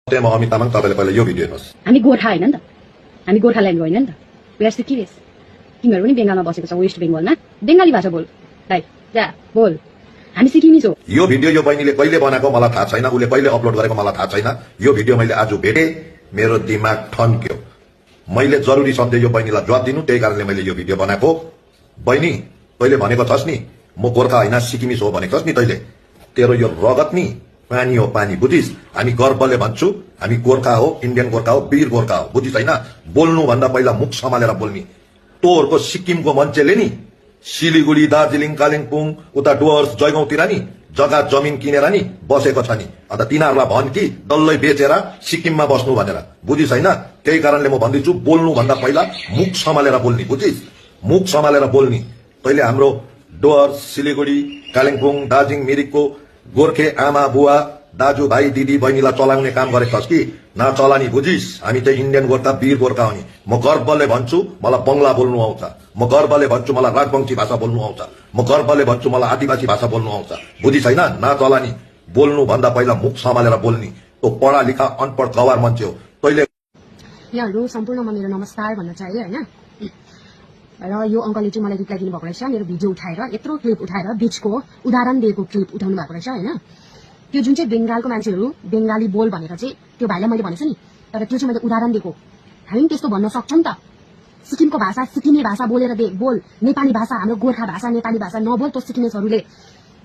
त्यहाँ अमित तामाङ तपाईले पहिला यो भिडियो हेर्नुस्। हामी गोर्खा हैन नि त, हामी गोर्खाल्यान्ड होइन नि त। We are Sikkimese. तिमीहरू पनि बेङ्गालमा बसेको छ, वेस्ट बेङ्गलमा। बेङ्गाली भाषा बोल दाइ, जा बोल। हामी सिक्किमिस हो। यो भिडियो यो बहिनीले कहिले बनाएको मलाई थाहा छैन, उले कहिले अपलोड गरेको मलाई थाहा छैन। यो भिडियो मैले आज भेटे, मेरो दिमाग ठन्क्यो। मैले जरुरी सम्झे यो बहिनीलाई जवाब दिनु, त्यही कारणले मैले यो भिडियो बनाएको। बहिनी, तैले भनेको छस् नि म गोर्खा हैन सिक्किमिस हो भनेको छस् नि तैले। तेरो यो रगत नि पानी हो पानी, बुझिस्? हामी गर्वले भन्छौ हामी गोर्खा हो, इन्डियन गोर्खा हो, वीर गोर्खा हो, बुझिस् हैन? बोल्नु भन्दा पहिला मुख सम्हालेर बोल्नी। तोहरुको सिक्किमको मान्छेले नि सिलिगुडी, दार्जिलिङ, कालिम्पोङ, उता डुवर्स, जयगाउँतिर नि जग्गा जमिन किनेर नि बसेको छ नि। अन्त तिनीहरूलाई भन् कि डल्लै बेचेर सिक्किममा बस्नु भनेर, बुझिस् हैन? त्यही कारणले म भन्दैछु बोल्नु भन्दा पहिला मुख सम्हालेर बोल्नी, बुझिस्? मुख सम्हालेर बोल्नी। तैले हाम्रो डुवर्स, सिलिगुडी, कालिम्पोङ, दार्जिलिङ, मिरिकको गोर्खे आमा बुवा, दाजु भाइ, दिदी बहिनीलाई चलाउने काम गरेको छस् कि नचलानी, बुझिस्? हामी चाहिँ इन्डियन गोर्खा, वीर गोर्खा हो नि। म गर्वले भन्छु मलाई बंगला बोल्नु आउँछ, म गर्वले भन्छु मलाई राजवंशी भाषा बोल्नु आउँछ, म गर्वले भन्छु मलाई आदिवासी भाषा बोल्नु आउँछ, बुझिस् हैन? नचलानी। बोल्नु भन्दा पहिला मुख सम्हालेर बोल्नी। तो पढा लेखा अनपढ गवार मान्छे हो तैले। यहाँहरू सम्पूर्णमा मेरो नमस्कार भन्न चाहे हैन। र यो अंकलले चाहिँ मलाई रिप्लाई दिनुभएको रहेछ, मेरो भिडियो उठाएर यत्रो क्लिप उठाएर बीचको उदाहरण दिएको क्लिप उठाउनु भएको रहेछ हैन। त्यो जुन चाहिँ बेंगालको मान्छेहरू बेंगाली बोल भनेर चाहिँ त्यो भाइलाई मैले भनेछु नि, तर त्यो चाहिँ मैले उदाहरण दिएको। हामी पनि त्यस्तो भन्न सक्छौं त। सिक्किमको भाषा सिक्किमे भाषा बोलेर बोल, नेपाली भाषा हाम्रो गोर्खा भाषा नेपाली भाषा नबोल त सिक्किमेसहरूले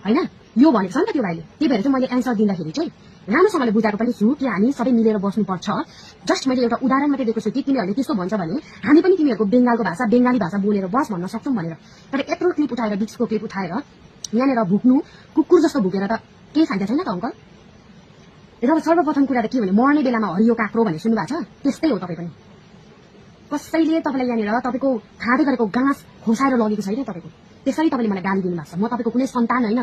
हैन। यो भनेको छ नि त त्यो भाइले। त्यही भएर चाहिँ मैले एन्सर दिँदाखेरि चाहिँ राम्रोसँगले बुझाएको पनि छु कि हामी सबै मिलेर बस्नुपर्छ। जस्ट मैले एउटा उदाहरण मात्रै दिएको छु कि तिमीहरूले त्यस्तो भन्छ भने हामी पनि तिमीहरूको बेंगालको भाषा बेंगाली भाषा बोलेर बस भन्न सक्छौं भनेर। तर यत्रो क्लिप उठाएर बिचको क्लिप उठाएर यहाँनिर भुक्नु कुकुर जस्तो भुकेर त केही फाइदा छैन त अङ्कल। र सर्वप्रथम कुरा त के भने मर्ने बेलामा हरियो काक्रो भन्ने सुन्नु भएको छ, त्यस्तै हो तपाईँ पनि। कसैले तपाईँलाई यहाँनिर तपाईँको खाँदै गरेको घाँस खोसाएर लगेको छैन तपाईँको। त्यसरी तपाईँले मलाई गाली दिनु भएको छ। म तपाईँको कुनै सन्तान होइन,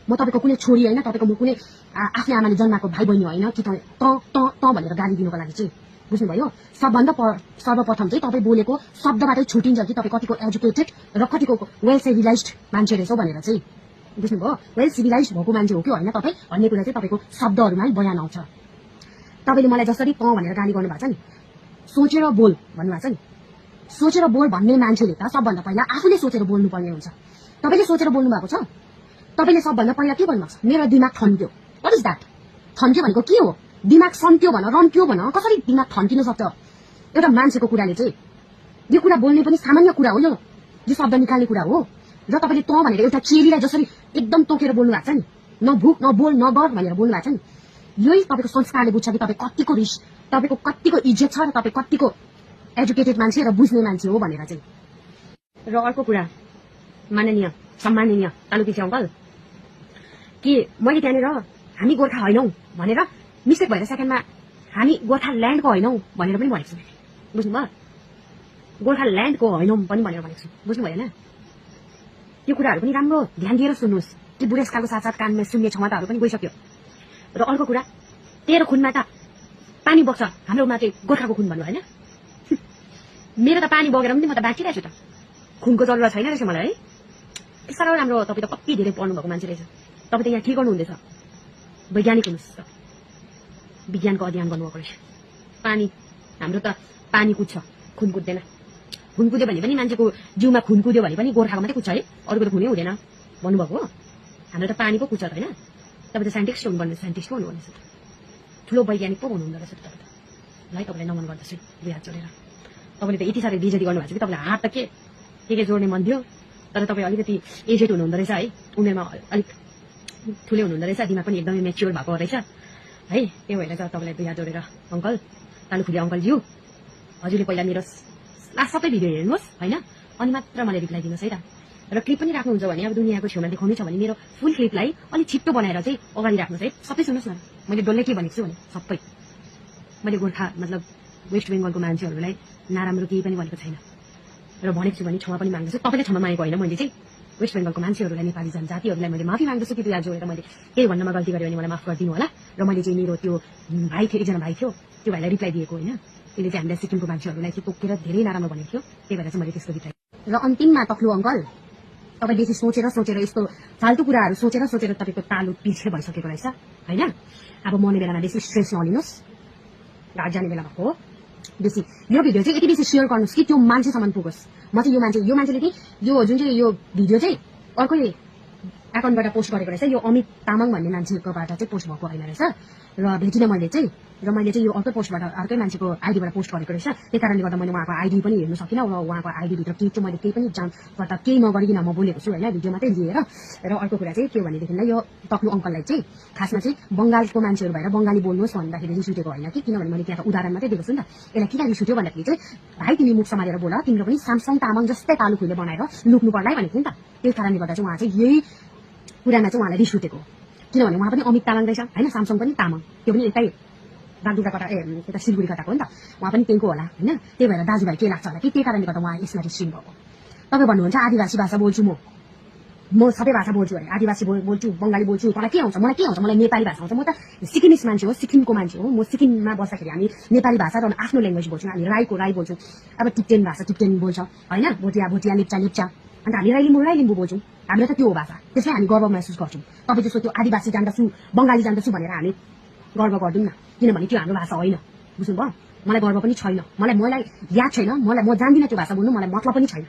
म तपाईँको कुनै छोरी होइन, तपाईँको म कुनै आफ्नै आमाले जन्माएको भाइ बहिनी होइन कि त भनेर गाली दिनुको लागि चाहिँ, बुझ्नुभयो? सर्वप्रथम चाहिँ तपाईँ बोलेको शब्दबाटै छुटिन्छ कि तपाईँ कतिको एजुकेटेड र कतिको वेल सिभिलाइज्ड मान्छे रहेछौ भनेर चाहिँ, बुझ्नुभयो? वेल सिभिलाइज्ड भएको मान्छे हो कि होइन तपाईँ भन्ने कुरा चाहिँ तपाईँको शब्दहरूमा बयान आउँछ। तपाईँले मलाई जसरी प भनेर गाली गर्नुभएको छ नि, सोचेर बोल भन्नुभएको छ नि, सोचेर बोल भन्ने मान्छेले त सबभन्दा पहिला आफूले सोचेर बोल्नुपर्ने हुन्छ। तपाईँले सोचेर बोल्नु भएको छ, तपाईँले सबभन्दा पहिला के भन्नुभएको छ? मेरो दिमाग thank you. What is that? Thank you भनेको के हो? दिमाग सन्क्यो भन, रन्क्यो भन, कसरी दिमाग थन्किन सक्छ एउटा मान्छेको कुराले चाहिँ? यो कुरा बोल्ने पनि सामान्य कुरा हो, यो शब्द निकाल्ने कुरा हो। र तपाईँले त भनेर एउटा चेलीलाई जसरी एकदम तोकेर बोल्नु भएको छ नि, न भुक न बोल न गर भनेर बोल्नु भएको छ नि, यही तपाईँको संस्कारले बुझ्छ कि तपाईँ कतिको रिस, तपाईँको कतिको इज्जत छ र तपाईँ कतिको एजुकेटेड मान्छे र बुझ्ने मान्छे हो भनेर चाहिँ। र अर्को कुरा माननीय सम्माननीय तालुकी अङ्कल, कि मैले त्यहाँनिर हामी गोर्खा होइनौ भनेर मिस्टेक भएर सेकेन्डमा हामी गोर्खा ल्यान्डको होइनौ भनेर पनि भनेको छु, बुझ्नुभयो? गोर्खा ल्यान्डको होइनौ पनि भनेर भनेको छु, बुझ्नु भएन? यो कुराहरू पनि राम्रो ध्यान दिएर सुन्नुहोस् कि बुढेसकालको साथसाथ कानमा सुन्ने क्षमताहरू पनि गइसक्यो। र अर्को कुरा, तेरो खुनमा त पानी बग्छ, हाम्रोमा चाहिँ गोर्खाको खुन भन्नु होइन। मेरो त पानी बगेर पनि म त बाँचिरहेछु त, खुनको जरुरत छैन रहेछ मलाई है। साह्रो राम्रो, तपाईँ त कति धेरै पढ्नु भएको मान्छे रहेछ। तपाईँ त यहाँ के गर्नुहुँदैछ? वैज्ञानिक हुनुहोस् त, विज्ञानको अध्ययन गर्नुभएको रहेछ। पानी हाम्रो त पानी कुद्छ, खुन कुद्दैन। खुन कुद्यो भने पनि मान्छेको जिउमा खुन कुद्यो भने पनि गोर्खाको मात्रै कुद्छ है, अरूको त खुनै हुँदैन भन्नुभएको हो। हाम्रो त पानी पो कुद्छ त होइन? तपाईँ त साइन्टिस्ट हुनुपर्ने, साइन्टिस्ट पो हुनुपर्ने, ठुलो वैज्ञानिक पो हुनुहुँदो रहेछ तपाईँ त। ल तपाईँलाई नमन गर्दछु दुई हात जोडेर। तपाईँले त यति साह्रो बेइज्जती गर्नुभएको छ कि तपाईँलाई हात त के जोड्ने मन थियो, तर तपाईँ अलिकति एजेड हुनुहुँदो रहेछ है, उमेरमा अलिक ठुलै हुनुहुँदो रहेछ, दिमाग पनि एकदमै मेच्योर भएको रहेछ है। त्यही भएर चाहिँ तपाईँलाई दुई हात जोडेर अङ्कल, तालुखुली अङ्कलज्यू, हजुरले पहिला मेरो सबै भिडियो हेर्नुहोस् होइन, अनि मात्र मलाई रिप्लाई दिनुहोस् है त। र क्लिप पनि राख्नुहुन्छ भने अब दुनियाँको छेउमा देखाउनै छ भने मेरो फुल क्लिपलाई अलिक छिट्टो बनाएर चाहिँ अगाडि राख्नुहोस् है। सबै सुन्नुहोस् न, मैले डल्लै के भनेको छु भने सबै। मैले गोर्खा मतलब वेस्ट बेङ्गलको मान्छेहरूलाई नराम्रो केही पनि भनेको छैन, र भनेको छु भने क्षमा पनि माग्दछु। तपाईँले क्षमा मागेको होइन, मैले चाहिँ वेस्ट बेङ्गलको मान्छेहरूलाई, नेपाली जनजातिहरूलाई मैले माफी माग्दछु कि दुई हात जोडेर मैले केही भन्नमा गल्ती गरेँ भने मलाई माफ गरिदिनु होला। र मैले चाहिँ मेरो त्यो भाइ थियो, एकजना भाइ थियो, त्यो भाइलाई रिप्लाई दिएको होइन, त्यसले चाहिँ हामीलाई सिक्किमको मान्छेहरूलाई चाहिँ तोकेर धेरै नराम्रो भनेको थियो, त्यही भएर चाहिँ मैले त्यसको रिप्लाई। र अन्तिममा तक्लु अङ्कल, तपाईँ बेसी सोचेर यस्तो फाल्तु कुराहरू सोचेर तपाईँको तालु पिछे भइसकेको रहेछ होइन। अब मर्ने बेलामा बेसी स्ट्रेस नलिनुहोस्, घाट जाने बेला भएको हो बेसी यो भिडियो चाहिँ यति बेसी सेयर गर्नुहोस् कि त्यो मान्छेसम्म पुगोस् म चाहिँ यो मान्छेले चाहिँ यो जुन चाहिँ यो भिडियो चाहिँ अर्कै एकाउन्टबाट पोस्ट गरेको रहेछ यो अमित तामाङ भन्ने मान्छेकोबाट चाहिँ पोस्ट भएको होइन रहेछ र भेटिनँ मैले चाहिँ र मैले चाहिँ यो अर्कै पोस्टबाट अर्कै मान्छेको आइडीबाट पोस्ट गरेको रहेछ त्यही कारणले गर्दा मैले उहाँको आइडी पनि हेर्न सकिनँ र उहाँको आइडीभित्र के चाहिँ मैले केही पनि जाँचबाट केही नगरिकन म बोलेको छु होइन भिडियो मात्रै लिएर र अर्को कुरा चाहिँ के हो भनेदेखिलाई यो तक्नु अङ्कललाई चाहिँ खासमा चाहिँ बङ्गालको मान्छेहरू भएर बङ्गाली बोल्नुहोस् भन्दाखेरि रिस उठेको होइन कि किनभने मैले त्यहाँको उदाहरण मात्रै दिएको छु नि त यसलाई किन रिस उठ्यो भन्दाखेरि चाहिँ भाइ तिमी मुख समारेर बोल तिम्रो पनि सामसङ तामाङ जस्तै तालु खुले बनाएर लुक्नु पर्ला भनेको नि त त्यही कारणले गर्दा चाहिँ उहाँ चाहिँ यही कुरामा चाहिँ उहाँलाई रिस उठेको किनभने उहाँ पनि अमित तामाङ रहेछ होइन सामसङ पनि तामाङ त्यो पनि यतै बागडुग्रा कता यता सिलगढी कताको हो नि त उहाँ पनि त्यहीँको होला होइन त्यही भएर दाजुभाइ के लाग्छ होला कि त्यही कारणले गर्दा उहाँ यसमा रिसिङ भएको तपाईँ भन्नुहुन्छ आदिवासी भाषा बोल्छु म सबै भाषा बोल्छु अरे आदिवासी बोल्छु बङ्गाली बोल्छु मलाई के आउँछ मलाई नेपाली भाषा आउँछ म त सिक्किमिस मान्छे हो सिक्किमको मान्छे हो म सिक्किममा बस्दाखेरि हामी नेपाली भाषा र आफ्नो ल्याङ्ग्वेज बोल्छौँ हामी राई बोल्छौँ अब टिप्टेन भाषा टिप्टेन बोल्छ होइन भोटिया लेप्चा अन्त हामी राई लिम्बू बोल्छौँ हामीले त त्यो हो भाषा त्यसमै हामी गर्व महसुस गर्छौँ तपाईँ जस्तो त्यो आदिवासी जान्दछु बङ्गाली जान्दछु भनेर हामी गर्व गर्दैनौँ न किनभने त्यो हाम्रो भाषा होइन बुझ्नुभयो मलाई गर्व पनि छैन मलाई याद छैन म जान्दिनँ त्यो भाषा बोल्नु मलाई मतलब पनि छैन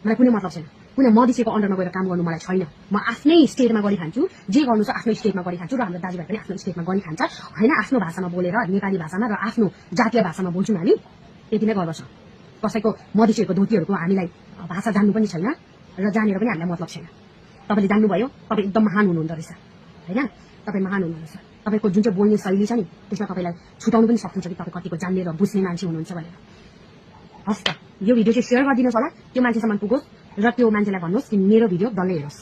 मलाई कुनै मतलब छैन कुनै मधेसीको अन्डरमा गएर काम गर्नु मलाई छैन म आफ्नै स्टेटमा गरी खान्छु जे गर्नु छ आफ्नो स्टेटमा गरी खान्छु र हाम्रो दाजुभाइ पनि आफ्नो स्टेटमा गरी खान्छ होइन आफ्नो भाषामा बोलेर नेपाली भाषामा र आफ्नो जातीय भाषामा बोल्छौँ हामी त्यति नै गर्व छ कसैको मधेसीहरूको धोतीहरूको हामीलाई भाषा जान्नु पनि छैन र जानेर पनि हामीलाई मतलब छैन तपाईँले जान्नुभयो तपाईँ एकदम महान हुनुहुँदो रहेछ होइन तपाईँ महान हुनुहुँदो रहेछ तपाईँको जुन चाहिँ बोल्ने शैली छ नि त्यसमा तपाईँलाई छुटाउनु पनि सक्नुहुन्छ कि तपाईँ कतिको जान्ने र बुझ्ने मान्छे हुनुहुन्छ भनेर हस् त यो भिडियो चाहिँ सेयर गरिदिनुहोस् होला त्यो मान्छेसम्म पुगोस् र त्यो मान्छेलाई भन्नुहोस् कि मेरो भिडियो डल्लै हेरोस्